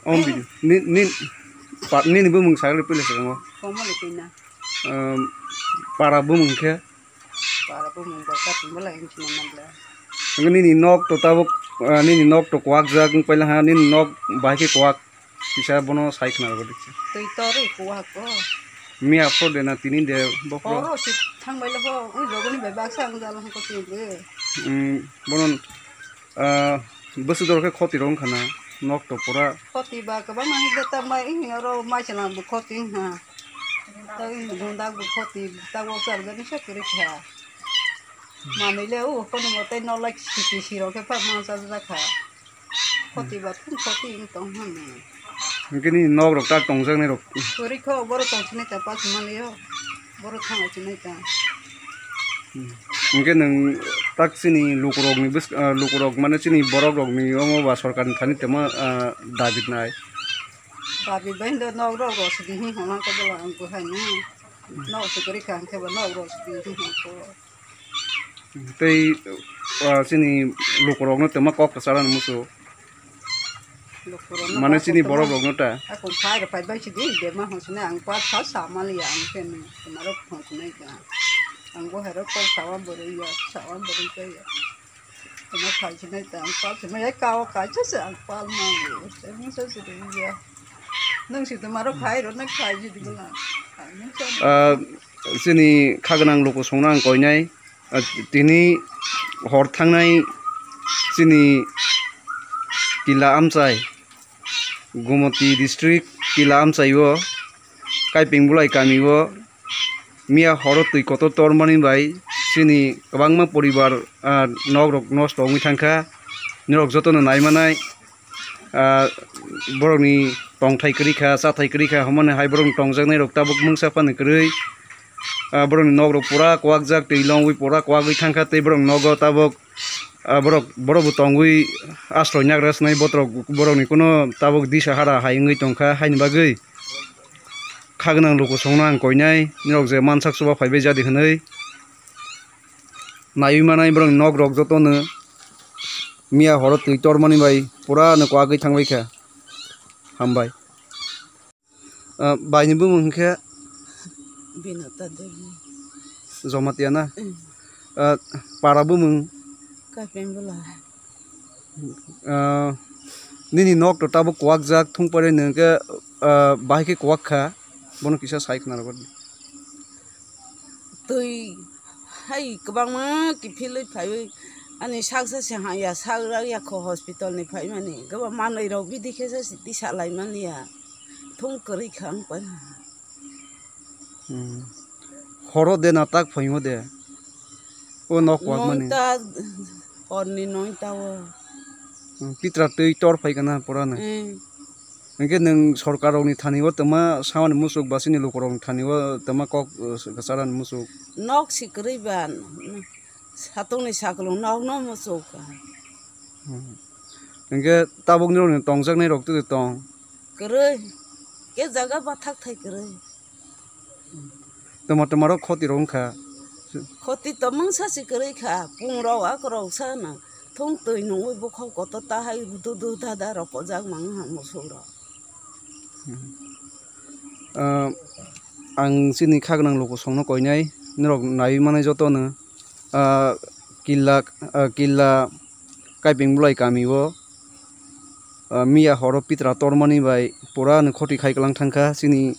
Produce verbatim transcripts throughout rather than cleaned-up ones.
Om bini. Ni, ni, pa-, nini bumung sagri pili sa mo. Komali pina. Em, para bumung khe? Para bumung bata tumbo lai hinchina nabla. Ang nini nok to tabuk, ah, nini nok to kwak jak wng paila ha, nini nok bai khe kwak. Kisa bono sai khna rwdi. Twi tori kuwa ko. Miya phro de na tini de bophro. Oro si thang bai le ho, ui jogoni bai baksa ang jalo hangko tini de. Mm, bono, ah, bwswk jora khe khoti rok wngkha na, nok to pura. Khoti ba kwbangma hwnwi de ta mai, oro mai se lang bo khoti wngkha. Ta ui gunda bo khoti, ta bo char jani se kwrwi kha. Manwi le o kono mote nok lai sisi sirok khe pha mansa jakha. Khoti ba thum khoti wng tong hwnwi. Hwnkhe nini nok rok tak tongjaknai rok. Kwrwi kho, borok tong sinai ta, pas manlio. Borok thang sinai ta. Hwnkhe nwng tak chini lukurokni bwsk-, ah, lukurok mane chini borok rokni omo ba sorkarni thani temo, ah, dabi nai. Dabi bai ndo nok rok rw sidi hi hwnna ko bola ang ko hai ni. Nok se kwrwi kha hwnkhe bo nok rw sidi hi hwnna ko. Tei, ah, chini lukurokno twma kok kwcharo muchung. Lukurokno mane ba chini koktwma. Borokrokno ta. Akung phai rw phai bai sidi bema hwn sini ang pa sa sa mali ang ken twmarok hwn sinai ka. Ang bo hero kok sawa boroi ya, sawa boroi ka ya. Twma phai sinai ta ang pa sinai ya ka o ka cha se ang pa ma. Twma sa sidi ya. Nang si twmarok phai rw na phai sidi bwla. Ang nang sa. Ah, chini kha gwnang lukusongno ang koinai. Ah, tini hor thangnai chini Tila Amchai, Gumoti district Tila Amchai o Kaiping Bulai kami o miya horo twi kotor tormani bai chini kwbangma poribar, ah, nok rok nosto wngwi thangkha. Norok jotono naimanai. Ah, borokni tongthai kwrwi kha, chathai kwrwi kha, hwnmani hai borokni tongjaknai rok tabuk mungsa phano kwrwi. Ah, borokni nok rok pura kwak jak, twi longwi pura kwagwi thangkha, tei borok nogo tabuk, ah, borok, borok bo tongwi asroi nagra swnai botrok, borokni kuno tabuk disa hara hai wngwi tongkha, haini bagwi kha gwnang lukusongno ang koinai, norok je mansak chuba phaibai jadi hwnwi. Naiwi manai borokni nok rok jotono miya horo twi tormani bai pura no kwagwi thangbai kha. Hambai. Ah, baini bumung hwnkhe Binata Devi. Jamatia na? Mm. Ah, para bumung? Kapeng Bula. Ah, nini nok to tabuk kwak jak thung pore nung khe, ah, bahai khe kwak kha. Bono kisa sai khna rwdi. Twi hai kwbangma kiphilwi phaiwi ani saksa se haya sak yak ya kho hospital ni phaimani kwbangma manwi rok bidi khe se tisa laimani ya thung kwrwi kha ang pai. Hmm. Horo de na tak phaimo de o nok kwak mani. Noita horni noita o. Hmm, pitra twi tor phai kana pura na. Hmm. Hwnkhe nwng sorkar rokni thani o twma samani muchuk ba chini lukurokni thani o twma kok, uh, kwcharani muchuk. Nok si kwrwi ba, satungni saklung nokno muchuk. Hmm. Hwnkhe tabuk nirokni tongjaknai rok twi tong? Kwrwi. Khe jaga bathak thai kwrwi. Tama tama rok khoti rok wngkha. Khoti to mungsa si kwrwi kha, pung rok ak rok sa na thung twi nungwi bukhok kotor ta hai dudu dada rok kojak mang ha musuk rok. Ah, ang chini kha gwnang lukusongno koinai, norok naiwi manai jotono. Ah, Killa, ah, Killa Kaiping Bulai kami o, ah, miya horo pitra tormani bai pura no khoti khai kwlang thangkha chini,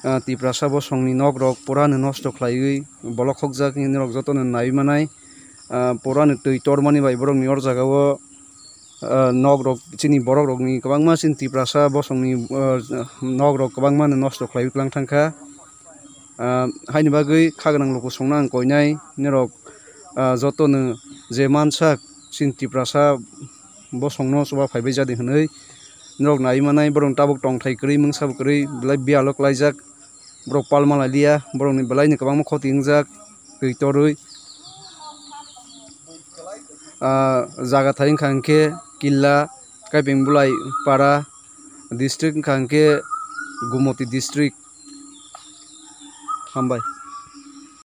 ah, Tiprasa bosongni nok rok pura no nosto khlaiwi bolok khokjak hinwi norok jotono naiwi manai, ah, pura no twi tormani bai borokni or jaga o, ah, nok rok chini borok rokni kwbangma chini Tiprasa bosongni, ah, nok rok kwbangma no nosto khlaiwi kwlang thangkha. Ah, haini bagwi kha gwnang lukusongno ang koinai, norok, ah, jotono je mansak chini Tiprasa bosongno chuba phaibai jadi hwnwi norok naiwi manai, borok tabuk tongthai kwrwi, mungsa bo kwrwi, belai biyalo klaijak, borok palma lailiya, borokni belaino kwbangma khoti wngjak, twi torwi. Ah, jaga thai wngkha hwnkhe Killa, Kaiping Bulai para district wngkha hwnkhe Gumoti district. Hambai.